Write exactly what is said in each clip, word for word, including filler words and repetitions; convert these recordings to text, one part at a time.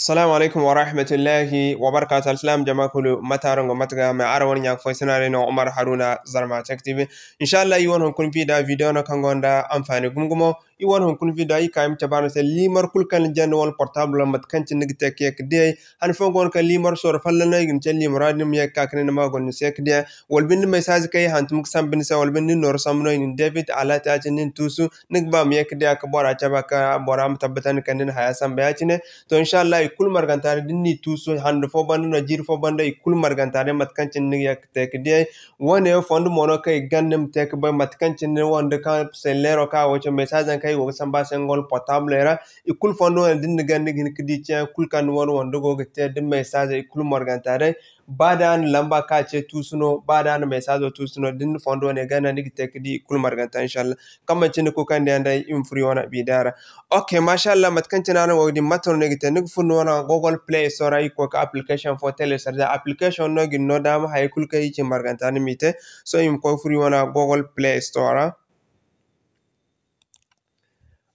Assalamu alaikum wa rahmatullahi wa barakatuh. Alsilaam jama kulu, mate araŋ go, mate ga may? Araŋ wane ɲa-ka-fo-sina day no, Umar Haruna, Zarma Tech T V. Inshallah, iri wane hunkuna video, video no kaŋ gonda anfaani gumo-gumo. Iri wane hunkuna video, iri ka iri ma cabe araŋ se liimar kulu kaŋ ni jande wane portable ra, mate kaŋ cine ni ga te ka ye ka diyay. Han fooyaŋ go no kaŋ liimar sorro folloŋ no i ga ni ce liimar ra, da ni ma ye ka ka ne ni ma guna ni se ka diyay. Wala binde message kaŋ i hantum ga sambu ni se, wala binde ni nooru sambu no i na ni debit alert ya-cine ni na tuusu, ni ga ba ma ye ka diya ka bora cabe ka bora ma tabbatandi kaŋ ni na haya samba ya-cine. To, inshallah, i kulu marganta day da ni n'i tuusu, hando fo banda no, jiiri fo banda, i kulu marganta day mate kaŋ cine ni ga ye ka te ka diyay. Wane yaŋ fondo mo no kaŋ i ga gana ni ma te ka bay mate kaŋ cine ni wande kaŋ selleero kaŋ a go ga cabe message yaŋ kaŋ i go ga sambu a se nga wane portable ra. I kulu fondo wane da ni na gana ni ga hin ka di ceeyaŋ kulu kaŋ ni wane wande go ga te da message i kulu marganta day. Ba da a na lamba kaŋ a ce tuusu no, ba da a na message tuusu no, da ni na fondo wane gana ni ga te ka di i kulu marganta, inshallah. Kaŋ manci ni kuukandiyaŋ day, iri ma furo iri wane video ra. Ok, mashallah, mate kaŋ cine araŋ go ga di, mate no ni ga te? Ni ga furo ni wane Google Play Store ra, iri ga koy ka application fo télécharger. Application no ga ni no daama hayey kulu kaŋ iri ci marganta ni m'i te. Sohõ iri ma koy furo iri wane Google Play Store ra.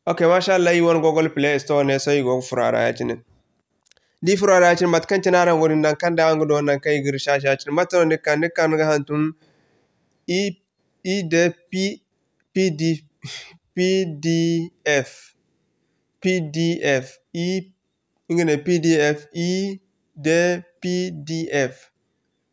Ok, mashallah, iri wane Google Play Store ne, sohõ iri go ga furo a ra ya-cine. Da iri furo a ra ya-cine, mate kaŋ cine araŋ go ga di, nangu kaŋ day araŋ ga du nangu kaŋ i ga recherche ya-cine. Mate no ni ga ka, ni ga ka ni ga hantum i, i de P-, P D, P D F, P D F, i, nga ne P D F, i de P D F.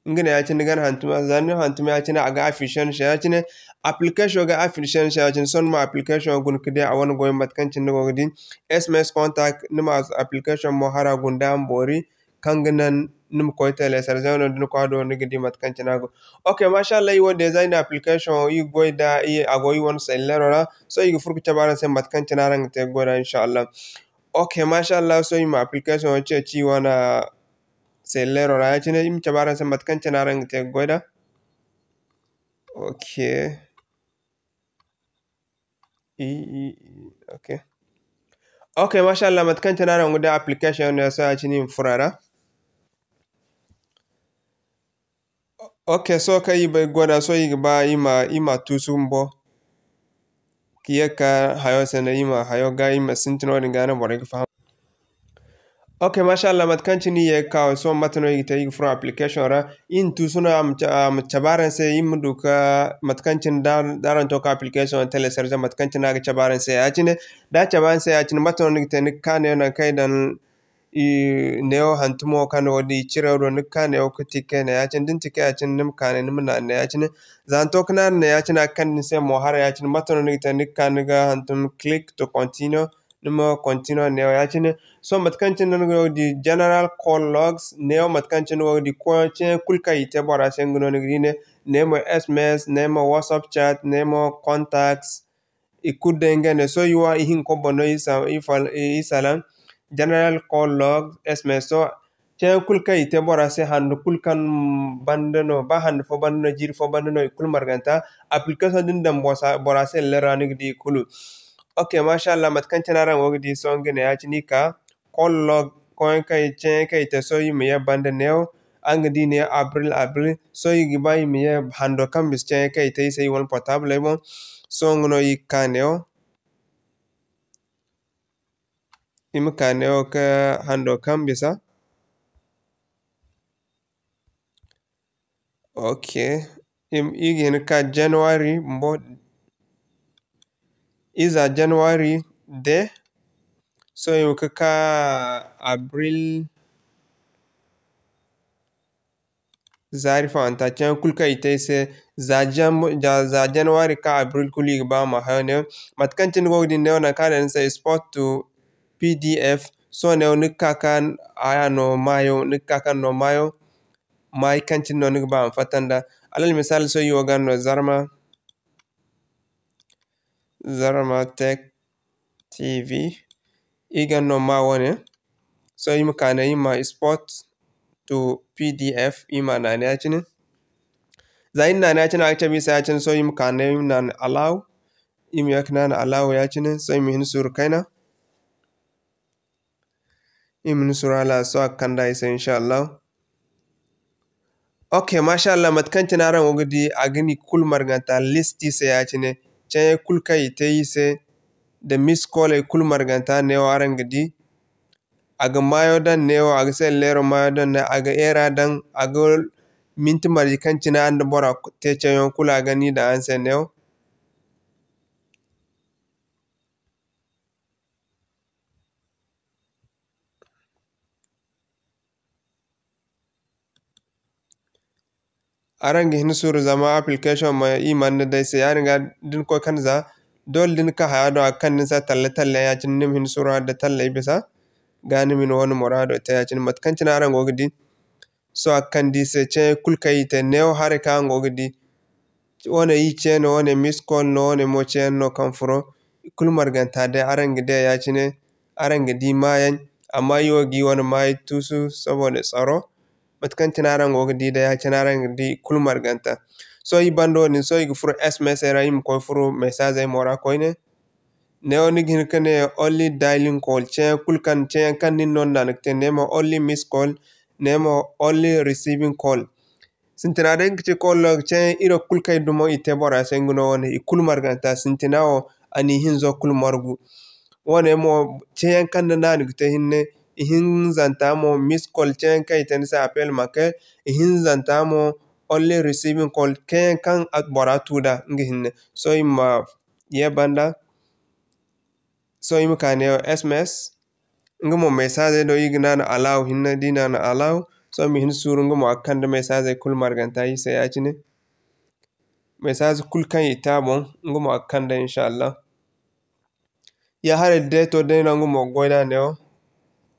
Nga ne ya-cine ni ga hantum, za ni hantum ya-cine a ga afficher ni se ya-cine. Application ga afficher ni se ya-cine, sohõ ni ma application guna ka di a wane goyo mate kaŋ cine ni go ga di. S M S contact, ni ma application mo hara guna da a ma boori. Kaŋ ga naŋ ni ma koy télécharger no, da ni koy a do, ni ga di mate kaŋ cine a go. Ok, mashallah, iri wo déjà iri na application, iri goy da, iri, a go iri wane selleero ra. Sohõ iri ga furo ga cabe araŋ se mate kaŋ cine araŋ ga te ga goy da, inshallah. Ok, mashallah, sohõ iri ma application wo ceeci iri wane selleero ra ya-cine, iri ma cabe araŋ se mate kaŋ cine araŋ ga te ga goy da. Ok. I, i, i, ok. Ok, mashallah, mate kaŋ cine araŋ ga di application no, sohõ ya-cine iri ma furo a ra. Ok, sohõ kaŋ iri bay ga goy da, sohõ iri ga ba iri ma, iri ma tuusu bumbo ka ye ka hayo sanda, iri ma hayo ga, iri ma sintin noodin ga no borey ga faham. Ok, mashallah, mate kaŋ cine iri ye ga ka wo, sohõ mate no iri ga te? Iri ga furo application ra. Iri na tuusu no a ma ca-, a ma cabe araŋ se, iri ma du ka, mate kaŋ cine da, da araŋ to ka application télécharger, mate kaŋ cine a ga cabe araŋ se ya-cine. Da a cabe araŋ se ya-cine, mate no ni ga te? Ni ga ka neewo nangu kaŋ i daŋ, i neewo hantumo kaŋ ni go ga di cire wo do, ni ga ka neewo ka tikke ne ya-cine. Da ni tikke ya-cine, ni ma ka ne, ni ma naanu ne ya-cine. Za ni to ka naanu ne ya-cine, a ga kande ni se mo hara ya-cine. Mate no ni ga te? Ni ga ka, ni ga hantum click to continue. Ni ma continue neewo ya-cine. Sohõ mate kaŋ cine no ni go ga di general call logs, neewo mate kaŋ cine ni go ga di ko-, ceeyaŋ kulu kaŋ i te bora se, nga no ni ga di ne. Ne mo S M S, ne mo WhatsApp chat, ne mo contacts, i kulu day nga ne. Sohõ iri wo, ihinka boŋ no iri sa-, iri fal-, iri salaŋ. General call log, S M S. Sohõ ceeyaŋ kulu kaŋ i te bora se, hando kulu kaŋ banda no, ba hando fo banda no, jiiri fo banda no, i kulu marganta. Application din daŋ bora se, bora se lera ni ga di i kulu. Ok, mashallah, mate kaŋ cine araŋ go ga di, sohõ nga ne ya-cine iri ka call log, koy kaŋ, ceeyaŋ kaŋ i te, sohõ iri ma ye banda neewo. Araŋ ga di ne Abril, Abril. Sohõ iri ga ba iri ma ye hando kaŋ bisa ceeyaŋ kaŋ i te iri se iri wane portable boŋ. Sohõ nga no iri ga ka neewo. Iri ma ka neewo ka hando kaŋ bisa. Ok. Iri, iri ga hin ka ka January bumbo. Iri za January day. Sohõ iri ga ka Abril zaari fahanta, ceeyaŋ kulu kaŋ i te iri se, za Jan-, za, za January ka Abril kulu, iri ga ba ma hayo ne. Mate kaŋ cine ni go ga di neewo, nangu kaŋ a daŋ ni se export to P D F, sohõ neewo ni ga ka ka haya no maayo, ni ga ka ka no maayo, maayo kaŋ cine no ni ga ba a ma fatta nda. Alal misali, sohõ iri wo ga no Zarma, Zarma Tech T V. Iri ga no ma wane. Sohõ iri ma ka ne iri ma export to P D F, iri ma naanu ya-cine. Za iri naanu ya-cine, a ga cabe iri se ya-cine, sohõ iri ma ka ne iri ma naanu allow. Iri ma ye ka naanu allow ya-cine, sohõ iri ma hin suuru kayna. Iri ma hin suuru hala sohõ a ga kande iri se, inshallah. Ok, mashallah, mate kaŋ cine araŋ go ga di, a ga ni kulu marganta list iri se ya-cine. Ceeyaŋ kulu kaŋ i te iri se, nda miss call ey kulu marganta neewo araŋ ga di. a ga maayo daŋ neewo, a ga selleero maayo daŋ neewo, a ga eera daŋ, a ga minti marje kaŋ cine araŋ da bora te ceeyaŋo kulu a ga ni daŋ araŋ se neewo. Araŋ ga hin suuru zama application ma, i mana day se. Yaadin ga da ni koy kande za, doole da ni ka haya do a ga kande ni se talle talle, ya-cine ni ma hin suuru hala da talley bisa, ga ni ma ni wane muraado te ya-cine. Mate kaŋ cine araŋ go ga di, sohõ a ga kande i se ceeyaŋ kulu kaŋ i te neewo haray kaŋ araŋ go ga di. Wane i ce no, wane miss call no, wane mo ceeyaŋ no kaŋ furo. I kulu marganta day araŋ ga di a ya-cine, araŋ ga di maayaŋ, amma i wo ga i wane maayey tuusu saboda tsaro. Mate kaŋ cine araŋ go ga di day, ya-cine araŋ ga di i kulu marganta. Sohõ i banda wo-din, sohõ i ga furo S M S ra, i ma koy furo messagey mo ra koyne. Neewo ni ga hin ka ne only dialing call, ceeyaŋ kulu kaŋ, ceeyaŋ kaŋ nin no ni na ni ga te, ne mo only miss call, ne mo only receiving call. Sintina day nga ga ci call log, ceeyaŋ iri kulu kaŋ ay dumo i te bora se, nga no wane, i kulu marganta. Sintina wo, a n'i hinzo kulu margu. Wane mo, ceeyaŋ kaŋ ni naanu ga te hinne, ihinzanta mo, miss call, ceeyaŋ kaŋ i te ni se appel manqué, ihinzanta mo, only receiving call, ceeyaŋ kaŋ a, bora tu nd'a, nga hinne. Sohõ i ma ye banda, sohõ i ma ka neewo S M S, nga mo messagey do, i ga naanu allow hinne, da i naanu allow, sohõ i ma hin suuru, nga mo a ga kande messagey kulu marganta i se ya-cine. Message kulu kaŋ i te a boŋ, nga mo a ga kande, inshallah. Ya haray deeto day no nga mo ga goy nd'a neewo.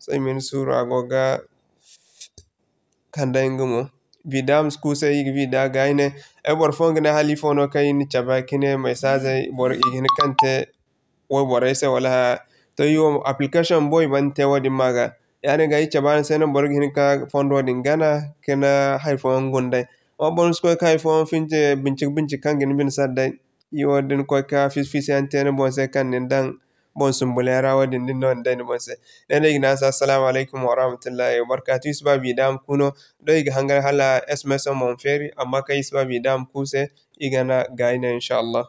Sohõ i ma hin suuru, a go ga kande nga mo. Vidéo ma si kuusay, i ga vidéo gaay ne. Ay boro fooyaŋ ga ne hala ifo no kaŋ i na cabe ka ne messagey boro i ga hin kaŋ te wayborey se wala haya. To, i wo application boobo i mana te wo-din ma ga. Yaadin ga i cabe araŋ se no boro ga hin ka fondo din gana ka ne hari fooyaŋ guna day. Amma boro ma si koy ka hari fooyaŋ fince bincik bincik kaŋ ga ni bine sara day. I wo da ni koy ka fisi fisi yaŋ te ni boŋ se kaŋ ni daŋ boŋ sumbulay ra, wo-din din no ni day ni boŋ se. Ne no i ga ne araŋ se assalamu alaykum warahmatullahi wabarakatuh. I si ba vidéo ma ku no, doŋ i ga hangan hala S M S mo ma feeri, amma kaŋ i si ba vidéo ma ku se, i ga ne gaay no, inshallah.